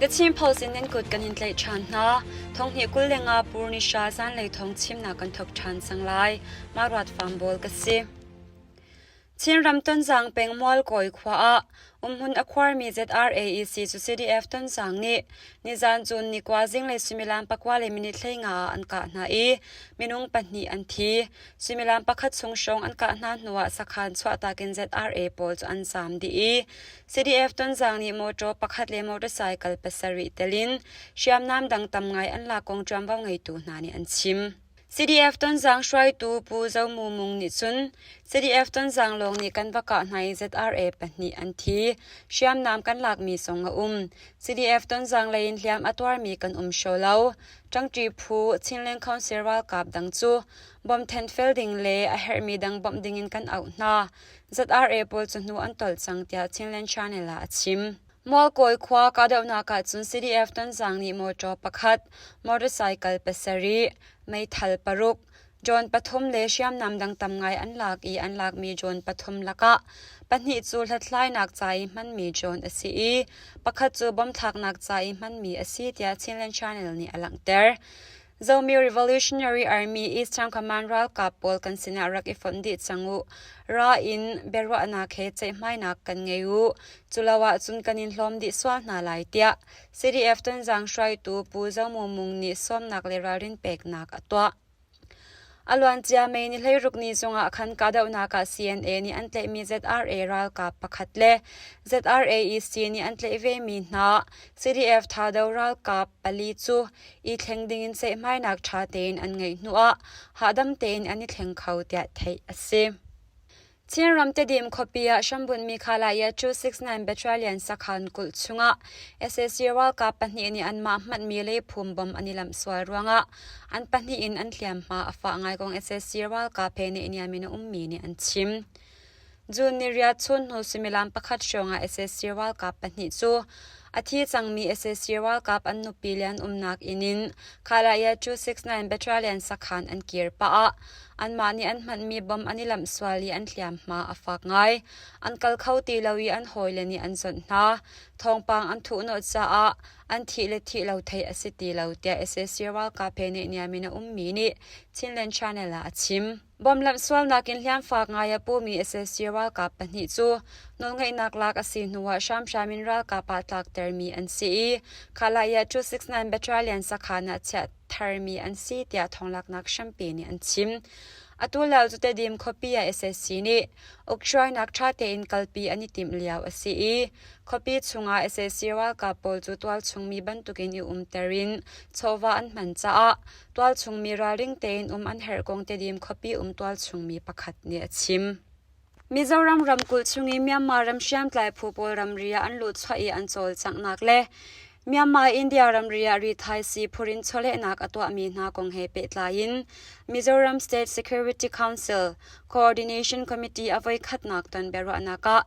The Chin Post in nan kut kan in tlaih ṭhan hna. Thonghnih 25 Purnisha zanlei thawng chimnak kan thawk ṭhan cang lai. Mah ruat fam bawl ka si. Chinram Tonzang peng Mualkawi khua ah umhmun a khuarmi ZRAEC cu CDF Tonzang nih nizan cun nikua zinglei suimilam pakua le minute 15 ah an kah hna i minung pahnih an thi. Suimilam pakhat chung hrawng an kah hna hnuah sakhan chuahtak in ZRA pawl cu an zaam dih i CDF Tonzang nih mawṭaw pakhat le motorcycle pasarih telin hriamnam dang tam ngai an lak kong ṭuanvo ngeitu hna nih an chim. CDF Tonzang hruaitu Pu Zo Mu Mung nih cun CDF Tonzang lawng nih kan va kah hna i ZRA pahnih an thi. Hriamnam kan lakmi zong a um. CDF Tonzang lei in hliam a tuarmi kan um hraw lo. Ṭangṭi phu Chinland Council ralkap dang cu bom thenfel ding le a herhmi dang bawmh ding in kan auh hna. ZRA pawl cu hnu an tolh cang tiah Chinland Channel ah a chim. Mualkawi khua kahdohnak ahcun CDF Tonzang nih mawṭaw pakhat, motorcycle pasarih, meithal paruk, drone pathum le hriamnam dang tam ngai an lak i an lakmi drone pathum lakah pahnih cu hlathlainak ca i hmanmi drone a si i pakhat cu bomb thlaknak ca i hmanmi a si tiah Chinland Channel nih a langhter. Zomi Revolutionary Army Eastern Command ralkap pawl kan sinah rak i fonh dih cang u. Ra in biaruahnak he ceihmainak kan ngei u. Culo ahcun kan in hlawm dih sual hna lai tiah CDF Tonzang hruaitu Pu Zo Mu Mung nih sawmnak le ralrin peknak a tuah. A luancia May ni 16 ni zongah khan kahdohnak ah CNA nih an tlaihmi ZRA ralkap pakhat le ZRAEC nih an tlaih vemi hna CDF Thado ralkap pali cu i thleng dingin ceihmainak ṭha tein an ngeih hnuah hahdam tein an i thleng kho tiah theih a si. Chinram Tedim khuapi ah hrambunhmi Khalaya 269 Battalion sakhan kulh chungah sac ralkap pahnih nih anmah hmanhmi leiphum bom an i lamh sual ruangah an pahnih in an hliamhma a fah ngai kong sac ralkap he naihniam in a ummi nih an chim. June ni riat chun hnu suimilam pakhat hrawngah sac ralkap pahnih cu a thi cangmi sac ralkap an nupi le an umnak inn in Khalaya 269 Battalion sakhan an kir pah ah Anmah nih an hmanhmi bom an i lamh sual i an hliamhma a fak ngai. An kal kho ti lo i an hawile nih an zawnh hna. Thawngpang an thuhnawh caah an thih le thih lo theih a si ti lo tiah sac ralkap he naihniam in a ummi nih Chinland Channel ah a chim. Bom lamh sualnak in hliamfak ngai a pumi sac ralkap pahnih cu nawlngeihnak lak a si hnuah hramhram in ralkap ah tlaktermi an si i Khalaya 269 Battalion sakhan ah chiah tharmi an si tiah thawnglaknak hrampi nih an chim. Atu lio cu Tedim khuapi ah sac nih ukhruainak ṭha tein kalpi an i timh lio a si i khuapi chungah sac ralkap pawl cu tualchung mi bantukin i umter in chawva an hman caah tualchung mi ralring tein um an herh kong Tedim khuapi um tualchung mi pakhat nih a chim. Mizoram ramkulh chung i Myanmar ram hriamtlai phu pawl ramri ah an luhchuah i an cawlcanghnak le Myanmar-India ramri ah rithaisii phur in chawlehnak a tuahmi hna kong he pehtlai in Mizoram State Security Council Coordination Committee a voikhatnak ton biaruahnak ah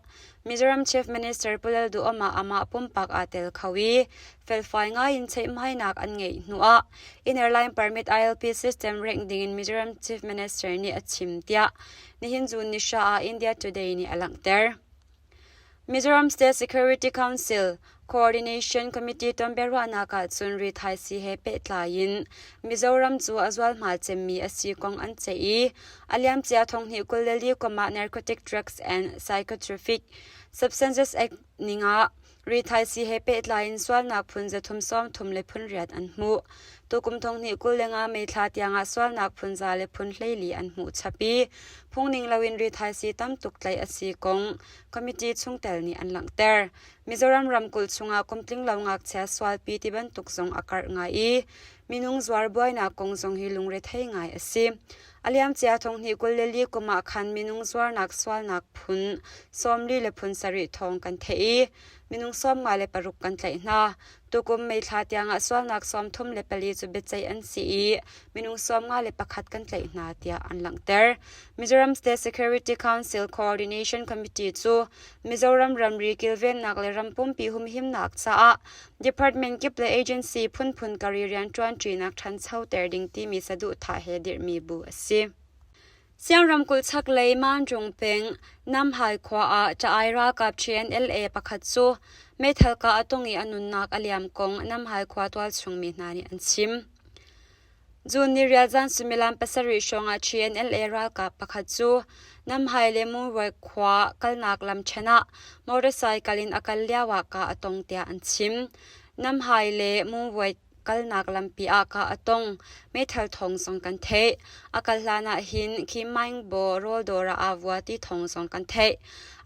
Mizoram Chief Minister Pu Lalduhoma amah pumpak aa tel kho i felfai ngai in ceihmainak an ngeih hnuah Inner Line Permit ILP system rengh dingin Mizoram Chief Minister nih a chim tiah nihin June ni hra ah India Today nih a langhter. Mizoram State Security Council Coordination Committee tonbiaruahnak ah cun rithaisii he pehtlai in Mizoram cu a zualhma cemmi a si kong an ceih i a liamcia thonghnih 24 kum ah Narcotic Drugs and Psychotropic Substances Act ning ah rithaisii he pehtlai in sualnak phun zathum sawmthum le phun riat an hmuh. Tukum thonghnih 25 May thla tiangah sualnak phun za le phun 14 an hmuh chap i phungning loin rithaisii tam tuk tlaih a si kong committee chungtel nih an langhter. Mizoram ramkulh chungah kumtling lo ngakchia sualpi ti bantuk zong a karh ngai i minung zuar buainak kong zong hi lungrethei ngai a si. A liamcia thonghnih 24 kum ah khan minung zuarnak sualnak phun 40 le phun sarih thawng kan theih i minung 56 kan tlaih hna. Tukum May thla tiangah sualnak 34 cu biaceih an si i minung 51 kan tlaih hna tiah an langhter. Mizoram State Security Council Coordination Committee cu Mizoram ramri kilvennak le ram pumpi humhimnak caah department kip le agency phunphun kar i rianṭuanṭinak ṭhanchoter ding timi saduhthah he dirhmi bu a si. Siang ramkulh chaklei Manjung peng Namhai khua ah Ṭa-ai ralkap TNLA pakhat cu Meithal kah a tong i a nunnak a liam kong Namhai khua tualchung mi hna nih an chim. June niriat zan suimilam 7 hrawng ah TNLA ralkap pakhat cu Namhai le Mungruai khua kalnak lam ṭhen ah motorcycle in a kal lio ah kah a tong tiah an chim. Namhai le Mungruai kalnak lampi ah kah a tong. Meithal thawng zong kan theih. A kal hlan ah hin khi Maingbaw rawldawr ah aa vua ti thawng zong kan theih.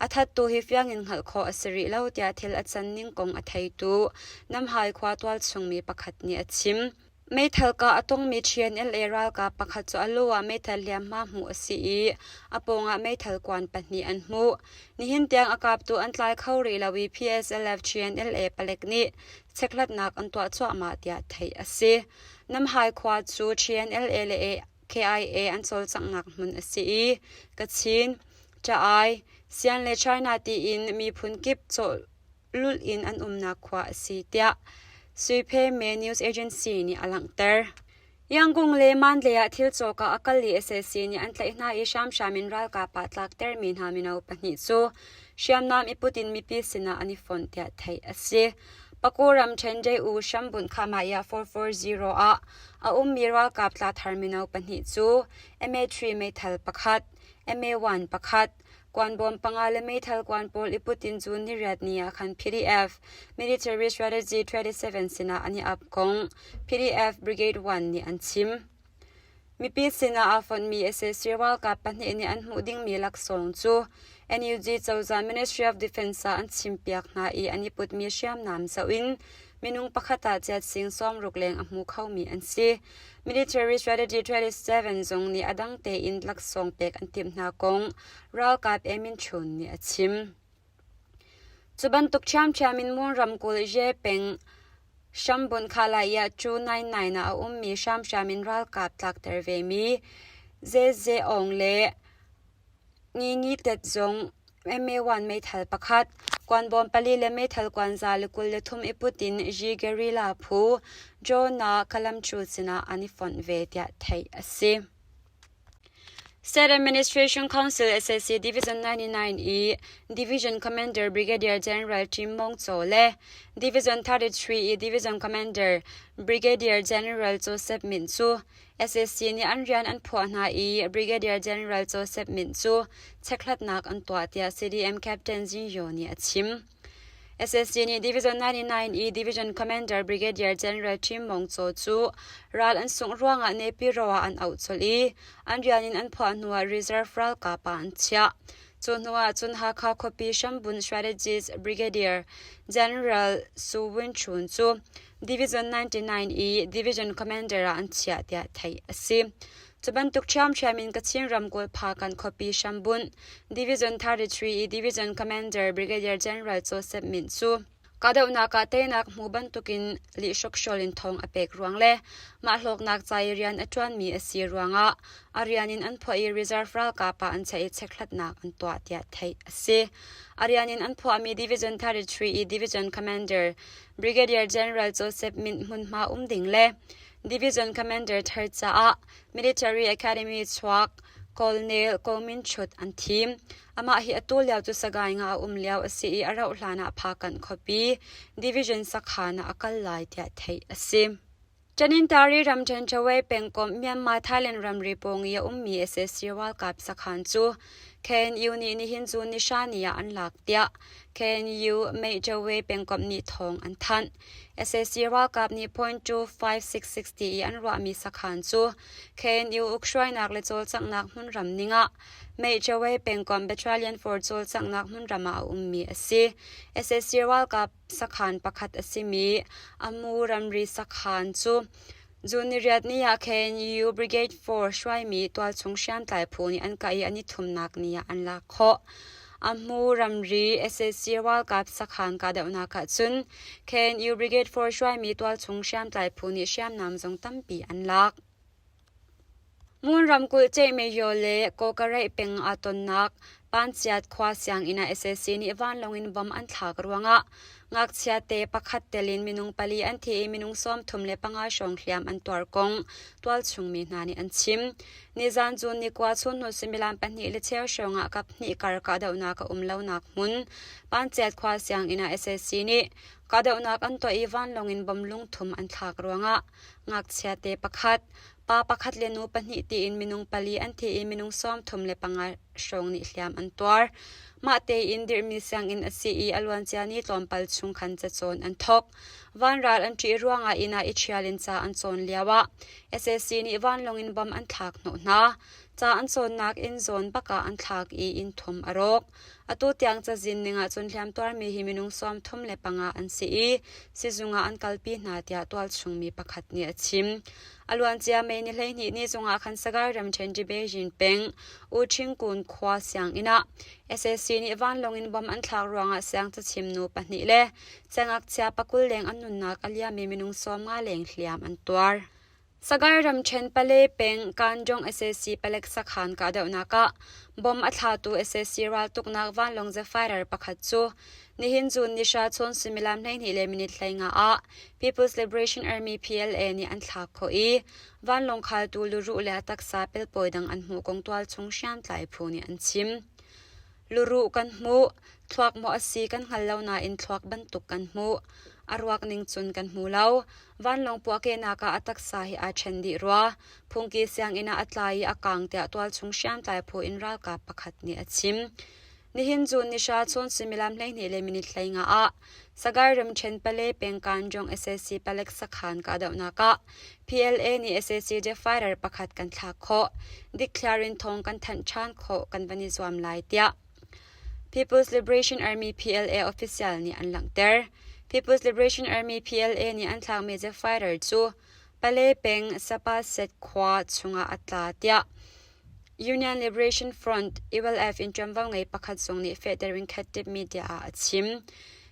A thattu hi fiang in hngalh khawh a si rih lo tiah thil a can ning kong a theitu Namhai khua tualchung mi pakhat nih a chim. Meithal kah a tongmi TNLA ralkap pakhat cu a lu ah meithal hliamhma hmuh a si i a pawngah meithal kuan pahnih an hmuh. Nihin tiang a kaptu an tlai kho rih lo i PSLF TNLA palek nih chekhlatnak an tuah cuahmah tiah theih a si. Namhai khua cu TNLA le KIA an cawlcanghnak hmun a si i Kachin, Ṭa-ai, Sian le China tiin miphun kip cawhlulh in an umnak khua a si tiah Suiphe Me News Agency nih a langhter. Yangon le Mandalay ah thil cawk ah a kal i sac nih an tlaih hna i hramhram in ralkap ah tlaktermi hna mino pahnih cu hriamnam i put in mipi sinah an i fonh tiah theih a si. Paku ramṭhen Dae-u hrambunh Khahmaiah 440 ah a ummi ralkap tla thar mino pahnih cu MA3 meithal pakhat, MA1 pakhat, Kuanbawm panga le meithal kuan pawl i put in June niriat ni ah khan PDF Military Strategy 27 sinah an i ap kong PDF Brigade 1 nih an chim. Mipi sinah aa fonhmi sac ralkap pahnih nih an hmuh dingmi laksawng cu NUG cozah Ministry of Defense ah an chimpiak hna i an i putmi hriamnam zoh in minung pakhat ah chiat sing sawmruk leng a hmu khomi an si. Military Strategy 27 zung nih a dang tein laksawng pek an timh hna kong ralkap Emin Chun nih a chim. Cu bantuk ṭhiamṭhiam in Mon ramkulh Ye peng Hrambun Khalai 299 ah a ummi hramhram in ralkap tlakter vemi Ze Aung le Ngingi Tet zong MA1 meithal pakhat, kuanbawm pali le meithal kuan 123 i put in Yi guerrilla phu Jonah Kalamchul sinah an i fonh ve tiah theih a si. State Administration Council SAC Division 99 i Division Commander Brigadier General Tim Mong Cho le Division 33 i Division Commander Brigadier General Joseph Min cu SAC nih an rian an phuah hna i Brigadier General Joseph Minh cu chekhlatnak an tuah tiah CDM Captain Zin Yo nih a chim. SAC nih Division 99 i Division Commander Brigadier General Tim Mong Cho cu ral an sungh ruangah Nepiro ah an auh colh i an rian in an phuah hnuah reserve ralkap ah an chiah. Cu hnuah cun Hakha khuapi hrambunh Strategist Brigadier General Su Win Chun cu Division 99 i Division Commander ah an chiah tiah theih a si. Cu bantuk ṭhiamṭhiam in Kachin ramkulh Phakan khuapi hrambunh Division 33 i Division Commander Brigadier General Joseph Minh cu kahdohnak ah teinak hmu bantukin lih hrokhrol in thawng a pek ruang le mah hlawknak ca i rian a ṭuanmi a si ruangah a rian in an phuah i reserve ralkap ah an chiah i chekhlatnak an tuah tiah theih a si. A rian in an phuahmi Division 33 i Division Commander Brigadier General Joseph Minh hmunhma um ding le Division Commander thar caah Military Academy chuak Colonel Ko Min Chut an thim. Amah hi atu lio cu Sagaing ah a um lio a si i a rauh hlan ah Phakanh khuapi Division sakhan ah a kal lai tiah theih a si. Tanintari ramṭhen Chawei pengkomh Myanmar-Thailand ramri pawng i a ummi sac ralkap sakhan cu KNU nih nihin cu nihra ni ah an lak tiah KNU Meihchawei pengkomh nih thawng an thanh. Sac ralkap nih .2566 ti i an ruahmi sakhan cu KNU ukhruainak le cawlcanghnak hmunram ning ah Meihchawei pengkomh Battalion 4 cawlcanghnak hmunram ah a ummi a si. Sac ralkap sakhan pakhat a simi Amu ramri sakhan cu June niriat ni ah KNU Brigade 4 hruaimi tualchung hriamtlai phu nih an kah i an i thumnak ni ah an lak khawh. Amu ramri sac ralkap sakhan kahdohnak ah cun KNU Brigade 4 hruaimi tualchung hriamtlai phu nih hriamnam zong tampi an lak. Ngun ramkulh Ceihmehyaw le Kawkareih peng aa tonnak. Panchiat khua sianginn ah sac nih vanlawng in bomb an thlak ruangah ngakchia te pakhat tel in minung pali an thi i minung 35 hrawng hliam an tuar kong tualchung mi hna nih an chim. Nizan June ni kua chunhnu suimilam pahnih le cheu hrawng ah kaphnih kar kahdohnak a um lonak hmun Panchiat khua sianginn ah sac nih kahdohnak an tuah i vanlawng in bomb lungthum an thlak ruangah ngakchia te pakhat, pa pakhat le nu pahnih tiin minung pali an thi i minung 35 hrawng nih hliam an tuar. Mah tein dirhmi sianginn a si i a luancia ni tlawmpal chung khan cacawn an thawk. Vanral an ṭih ruangah inn ah i ṭhial in ca an cawn lioah sac nih vanlawng in bomb an thlak hnawh hna. Ca an cawnnak inn zawn bak ah an thlak i inn thum a rawk. Atu tiang cazin ning ahcun hliamtuarmi hi minung 35 an si i sizung ah an kalpi hna tiah tualchung mi pakhat nih a chim. A luancia May ni 12 ni zungah khan Sagaing ramṭhen Dibezin peng U Ṭhingkun khua sianginn ah sac nih vanlawng in bomb an thlak ruangah siang cachim nu pahnih le siangngakchia pakul leng an nunnak a liam i minung 50 leng hliam an tuar. Sagaing ramṭhen Pale peng Kanjong sac palek sakhan kahdohnak ah bomb a thlatu sac raltuknak vanlawng Zephyr pakhat cu nihin June ni hra chun suimilam 12 le minute 15 ah People's Liberation Army PLA nih an thlak khawh i vanlawng khaltu luruh le a taksa pelpawi dang an hmuh kong tualchung hriamtlai phu nih an chim. Luruh kan hmuh, thluak maw a si kan hngal lo nain thluak bantuk kan hmuh. A ruak ning cun kan hmu lo. Vanlawng puahkehnak ah a taksa hi aa ṭhen dih rua. Phungki sianginn ah a tla i a kaang tiah tualchung hriamtlai phu in ralkap pakhat nih a chim. Nihin June ni hra chun suimilam 12 le minute 15 ah Sagaing ramṭhen Pale peng Kanjong sac palek sakhan kahdohnak ah PLA nih sac jet fighter pakhat kan thlak khawh. Dikthliar in thawng kan thanh ṭhan khawh kan van i zuam lai tiah People's Liberation Army PLA official nih an langhter. People's Liberation Army PLA nih an thlakmi jet fighter cu Pale peng Sapaset khua chungah a tla tiah Union Liberation Front ULF in ṭuanvo ngei pakhat zong nih fehter in khat media ah a chim.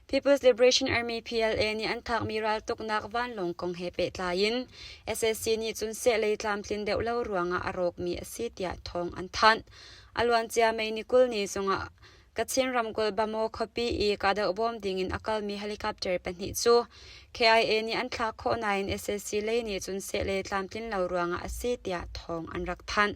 People's Liberation Army PLA nih an thlakmi raltuknak vanlawng kong he pehtlai in sac nih cun sehlei tlamtlin deuh lo ruangah a rawkmi a si tiah thawng an thanh. A luancia May ni 20 ni zongah Kachin ramkulh Bamaw khuapi i kahdoh bawm dingin a kalmi helicopter pahnih cu KIA nih an thlak khawh nain sac lei nih cun sehlei tlamtlin lo ruangah a si tiah thawng an rak thanh.